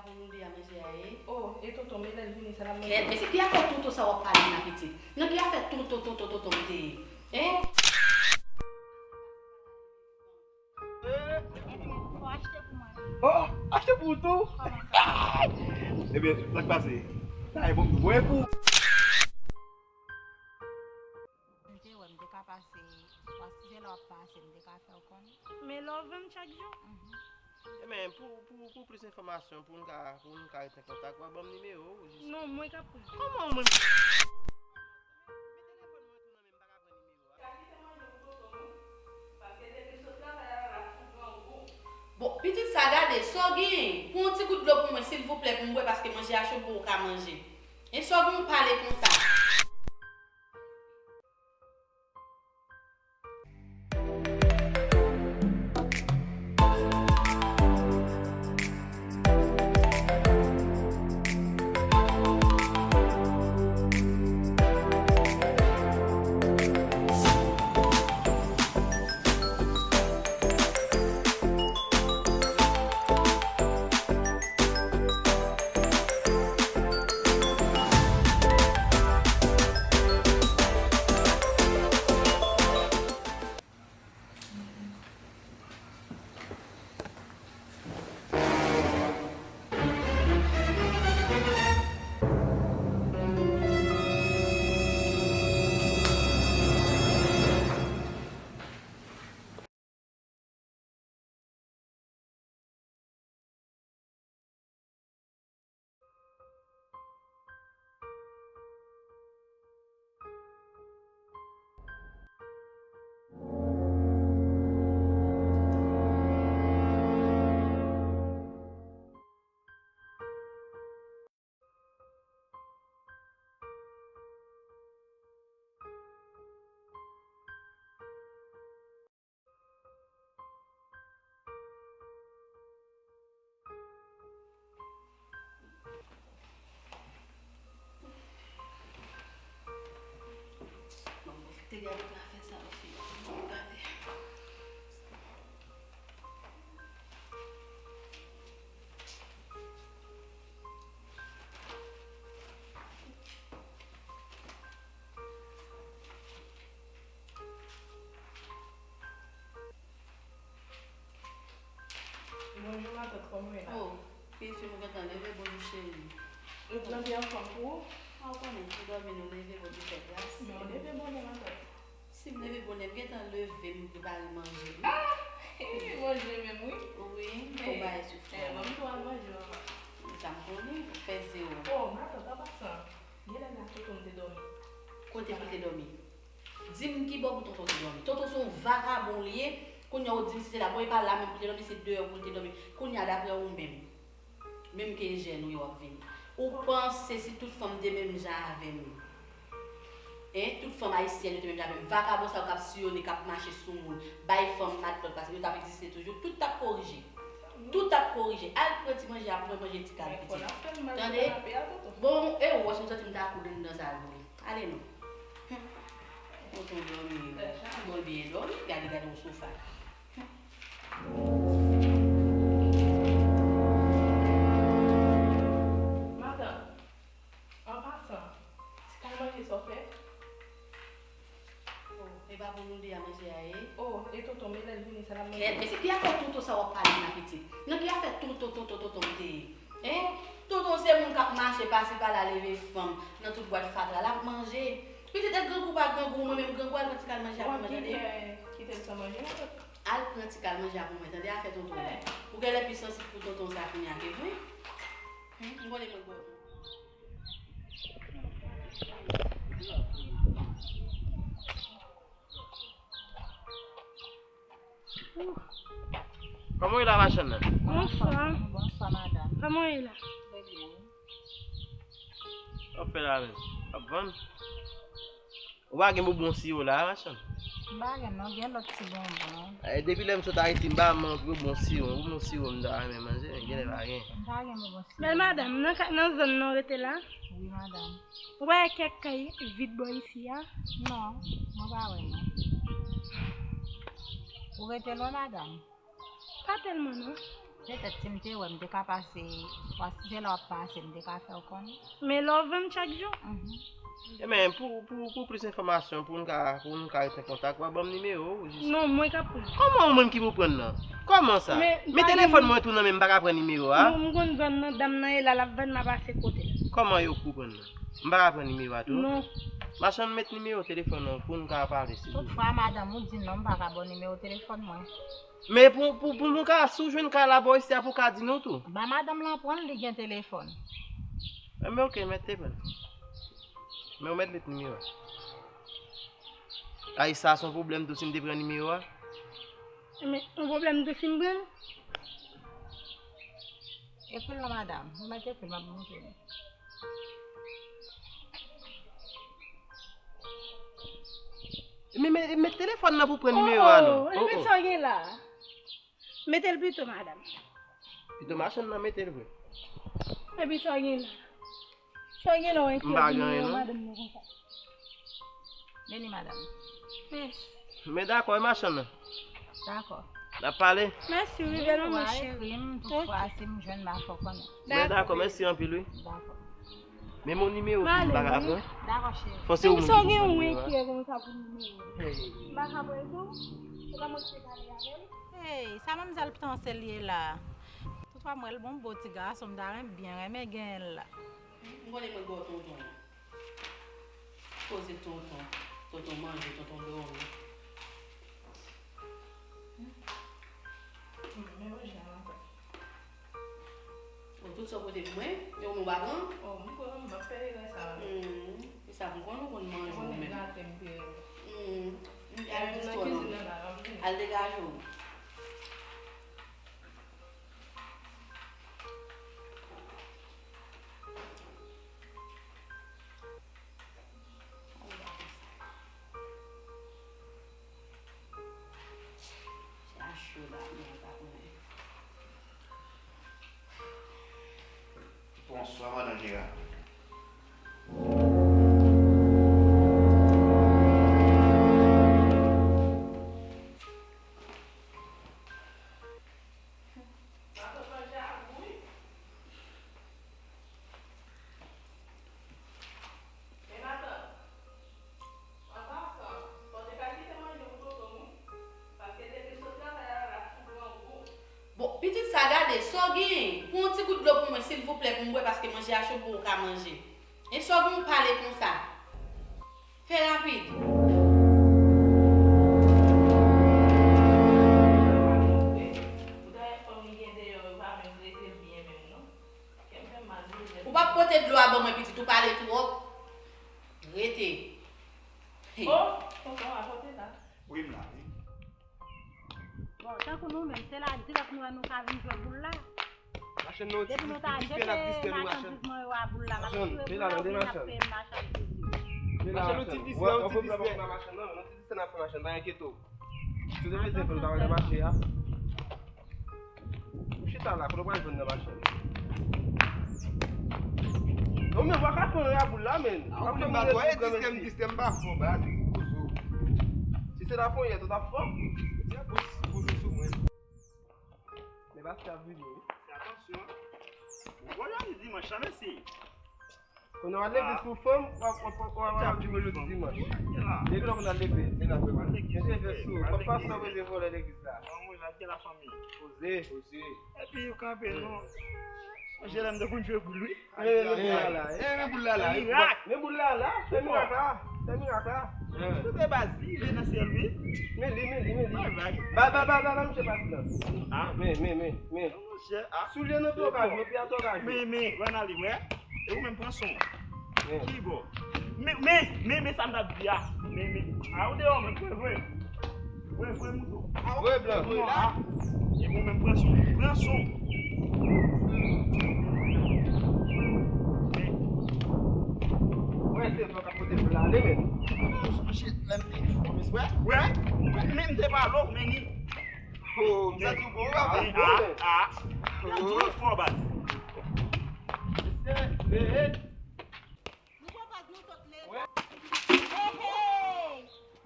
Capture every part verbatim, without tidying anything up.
Pou nou de a manje a ye. Oh, e tonton, men lè l vini, sa l ap manje. Kèt, men se ki afè tonton sa w ap pale la, pitit? Nan ki afè tonton, tonton, tonton m te ye? Hein? Ebyen, fò achte pou mwen. Oh, achte pou ou tou? Kòman sa? Ebyen, sa k pase? Sa e bon, bon, e pou ou. M te wè, m te ka pase, swa si se la w ap pase, m te ka fè w konnen. Men lè w vann chak jou? Mhm. Ebyen, pou, pou, pou plis enfòmasyon, pou n ka, pou n ka ret an kontak, w a ban m nimewo w, jis. Non, mwen k ap pran. Kòman mwen? Men telefòn mwen tou nan men m, m pa ka pran nimewo a. Bon, pitit sa, gade, sa w genyen? Pran yon ti gout dlo pou mwen, silvouplè, pou m bwè, paske manje a cho, pou w ka manje. E sa w gen w pale konsa? Bon, bon, te gade afè sa, fi. Bon, gade. Bonjou, matant, kòman w ye la? Oh, pitit, mwen gentan leve, bonjou, cheri. Ou t nan byen anfòm pou ou? Ah, ou konnen, nou dòmi, nou leve, Bondye fè gras. Men w leve bonè, matant. Si m leve bonè, m gentan leve, m prepare manje. Ah! Manje menm, wi. Wi, m fè yon bagay sou fò. Eh, ban m tou al manje, manman. Sa m konnen, ou fè zewo. Oh, matant, an pasan, genlè la tonton m te dòmi. Kote pou l te dòmi? Di m kibò pou tonton te dòmi. Tonton se yon vakabon li ye. Kounye a ou di m si se la, bon, e pa la menm pou l te dòmi, se deyò pou l te dòmi. Kounye a, daprè ou menm, menm ke jèn ou ye w ap vin. Ou panse si tout fanm te menm jan avè m? Hein? Tout fanm ayisyèn yo te menm jan avè m? Vakabon sa yo k ap siyone, k ap mache sou moun, bay fanm matlòt, paske yo t ap egziste toujou, tout t ap korije. Tout t ap korije. Al pran ti manje a pou mwen, manje ti kal pitit. Tande? Bon, e ou wè si m santi m ta koud anndan sa vre. Ale non. Tonton dòmi, bon, byen dòmi, gade, gade yon sofa. Madanm, an pasan, ti kal manje sa w fè? Oh, e pa pou nou de a manje a ye? Oh, e tonton, men lè l vini, sa l ap manje? Kèt, men se ki afè tonton sa w ap pale la, pitit? Nan ki afè tonton, tonton, tonton m te ye? Hein? Tonton se moun k ap mache pase pala, leve fanm nan tout bwat fatra, l ap manje. Pitit, e grangou pa grangou, mwen menm grangou, al pran ti kal manje a pou mwen, tande? Kite l san manje, non? Al pran ti kal manje a pou mwen, tande, afè tonton. Ou genlè pi sansib pou tonton sa kounye a ke mwen. Hmm, m konnen mwen gwo. Kòman w ye la, machann nan? Bonswa. Bonswa, madanm. Kòman w ye la? Trè byen. W ap fè la menm? W ap vann? Ou pa gen bonbon siwo la, machann? M pa gen non, gen lòt ti bonbon. Eh, depi lè m sot Ayiti, m pa manke bonbon siwo. Bonbon siwo m ta renmen manje, men genlè pa gen. M pa gen bonbon siwo. Bèl madanm, nan ka, nan zòn nan w rete la? Wi, madanm. Ou pa wè kèk kay vid bò isi a? Non, mwen pa wè non. Ou rete lwen, madanm? Pa tèlman non. Petèt si m te wè, m te ka pase, swa si se la w ap pase, m te ka fè w konnen. Men lè w vle m chak jou. Mhm. Ebyen, pou, pou, pou plis enfòmasyon, pou n ka, pou n ka rete an kontak, w a ban m nimewo w, jis. Non, mwen k ap pran. Kòman ou menm ki pou pran nan? Kòman sa? Men, men pa telefòn gen mwen tou nan men m, m pa ka pran nimewo a? Non, m konn zòn nan, dam nan e la, l ap vann, m ap pase kote l. Kòman yo pou pran nan? M pa ka pran nimewo a tou? Non. Machann, met nimewo telefòn nan pou n ka pale, silvouplè. Toutfwa, madanm, ou di non, m pa ka ba w nimewo telefòn mwen. Men pou, pou, pou nou ka, si w jwenn kay la bò isi a, pou w ka di nou tou. Ba madanm lan pran l, li gen telefòn. Enben, oke, mèt te pran. Men ou mèt met nimewo a. Ay, sa se yon pwoblèm tou si m te pran nimewo a. Men, yon pwoblèm tou si m pran l. Ekri l non, madanm. Ou mèt ekri l, m ap montre nou. Men, men, met telefòn nan pou pran nimewo a non. Oh, oh, epi sa w gen la? Mete l pito, madanm. Pito machann nan mete l vre. Epi sa w gen la? Sa w gen la w enkri nimewo madanm nan konsa? Vini, madanm. Mèsi. Men dakò, e machann nan? Dakò. N ap pale? Mèsi, wi, bèl manman cheri. Ekri m, toutfwa, si m jwenn, m a fè w konnen. Men dakò, mèsi anpil, wi. Dakò. Men mon nimewo tou, m pa ka pran. Dakò, cheri. Fò se ou menm ki pou pran nimewo a. Sa w gen yon enkyè konsa pou nimewo? M pa ka pran tou? Ou pa montre pale avè l? Hey, sa manmzèl panse l ye la? Toutfwa, m wè l bon, bo ti gason, m ta renmen, byen renmen genyen l la. M konnen mwen ba w tonton an. Poze tonton. Tonton manje, tonton dòmi. Mwen manje a maten. Bon, tout sa w pote pou mwen, e ou menm w pa pran? Oh, m pran, m ap fè erè sa. Hmm, e sa m konn ou konn manje ou menm. Ou konn gate m peye. Hmm, al nan kizin nan la, m ap vini. Al degaje w. Bonswa, madan Jera. Bon, pitit sa, gade, sa w genyen? Pran yon ti gout dlo pou mwen, silvouplè, pou m bwè, paske manje a cho, pou w ka manje. E sa w gen w pale konsa? Fè rapid. Ou p ap pote dlo a ban mwen, pitit, ou pale twòp. Rete. Hey. Oh, tonton, a pote la. Wi, m la, wi. Bon, tankou nou menm, se la dirèk nou wè nou ka vin jwe boul la. Machann nan, ti distè, n ap distè nou, machann. Depi nou ta jete machandiz mwen yo a boul la, n ap tire boul la, epi n ap peye machandiz yo. Machann, nou ti distè, nou ti distè. Machann, nou ti distè, n ap fè machann, pa enkyete w. Si w te bezwen fè, nou ta wè nan mache a. Ou chita la, kote w pral jwenn nan machann? Non, men w pa ka fè anyen a boul la, men. W ap fè moun rete sou granmesi. Distè m pa fò, baz, poze w. Si se laponyèt, ou t ap fò? Poze sou mwen. Men pastè ap vini, wi. Fè atansyon. Bon, jodi dimanch la, mesye. Kounye a w al legliz pou fanm, w ap, w ap, w ap, w ap di mwen jodi dimanch. Depi lè w konn al legliz, se la vrèman. Mesye, fè sou, papa sa w bezwen vòlè legliz la. Poze. Poze. Epi yo kanpe, non. Manje la, m te konn jwe boul, wi. Men, men, men boul la la, eh. Men boul la la, fè mirak la, fè mirak la. Tout e baz li, li nan syèl, wi. Men li, men li, men li. Ba, ba, ba, ba, ba, misye pase la. Men, men, men, men. Soulye nan tòkaj, men pye a tòkaj. Men, men, wè nan li, wè. E ou menm pran son. Ki bò? Men, men, men, men sa m t ap di a. Men, men. A ou deyò, men, vre, vre. Vre, vre, mouton. Vre, blan. Non, a. E ou menm pran son. Pran son. Wè, se vre k ap pote pou l ale, men. Shit, men, wè? Wè? Men, men, m te pale w, men ni. Oh, m santi w bon, w ap bon, men. Ah, ah. Yo di w fò, baz. Hey, hey. Nou pran pòz nou sot leve. Hey, hey.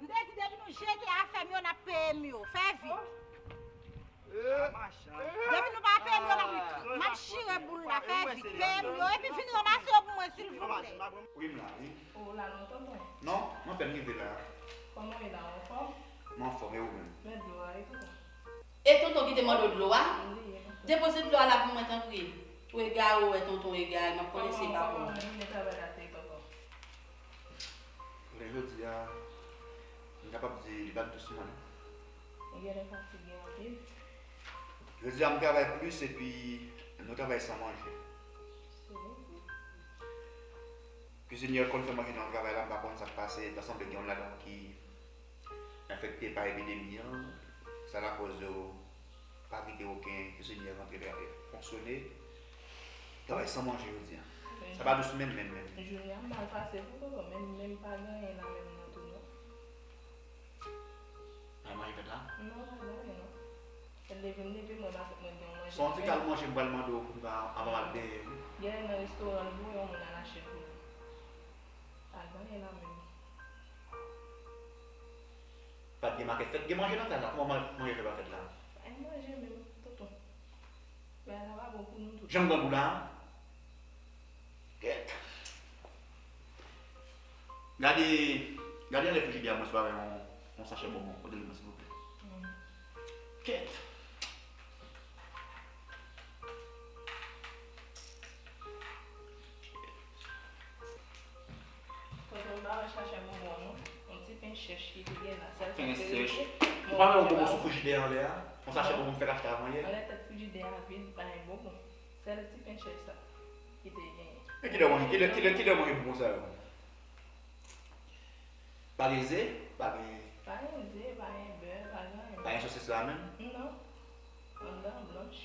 M te di depi nou jete afè m yo, n ap peye m yo. Fè vit. Eh. Depi nou pa peye, Wi, m la, wi. Ou la non, tonton? Non, mwen apèn rive la. Kòman w ye la, ou anfòm? Mwen anfòm, e ou menm? Men dlo a, wi, tonton. E tonton ki te mande w dlo a? Wi, tonton. Depoze dlo a la pou mwen, tanpri. Ou egare, ou wè tonton egare, m ap konnen se pa pou ou. Kòman jounen travay la te ye, tonton? Jounen jodi a, m kapab di li pa t dous, non. Ou genlè fatige anpil. Jodi a, m travay plis epi nou travay san manje. Se vre? Kizinye konn fè manje nan travay la, m pa konn sa k pase, ta sanble gen youn ladan ki enfekte pa epidemi an, sa lakòz yo pa kite okenn kizinye rantre la, fonksyone. Travay san manje jodi a. Sa pa dous menm, menm, menm. Jounen an mal pase pou tonton, menm, menm pa gen anyen nan men m nan tou non. Pa manje fèt la? Non, pa gen anyen non. Leve m leve, mwen pa sot mwen gen yon manje. Se yon ti kal manje m pral mande w pou m ta, anvan m al benyen wi. Yè nan restoran l voye yon moun al achte pou li. Al vanyen la menm. Pa t gen makèt fèt, gen manje nan kay la. Kòman man- manje fè pa fèt la? Pa gen manje menm, tonton. Bagay sa pa bon pou nou tout. Jan m grangou la? Kèt. Gade, gade anlè frijidè a mwen si w pa wè yon, yon sachè bonbon. Pote l mwen silvouplè. Kèt. Tonton pa wè sachè bonbon non. Yon ti pen chèch ki te gen la. Sèl sa ki rete. Ou pa wè yon bonbon sou frijidè anlè a? Yon sachè bonbon m fèk achte avan yè? Anlè tèt frijidè a vid, pa gen bonbon. Sèl ti pen chèch sa ki te genyen. Men kilè w manje, kilè, kilè, kilè w manje bonbon sa yo? Pa gen ze, pa gen. Pa gen ze, pa gen bè, pa gen anyen. Pa gen sosis la menm? Non. Anndan blanch.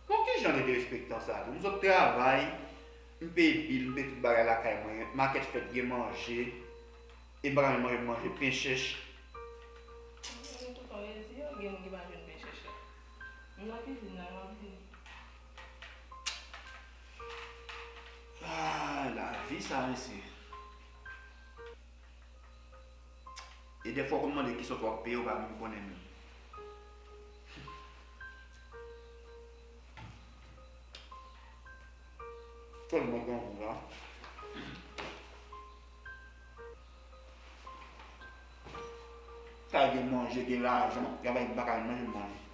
Bon, ki jan de derespektan sa tou? M sot travay, m peye bil, m peye tout bagay lakay mwen, makèt fèt, gen manje, e m pa ka menm manje, m manje pen chèch. Tonton rezi, gen moun ki pa jwenn pen chèch la. M nan kizin la, m ap vini. Ah, lavi sa, mesye. E dèfwa w konn mande kisa w ap peye, w pa menm konnen menm. Tèlman grangou la. Sa gen manje, gen lajan, travay m pa ka manje, m manje.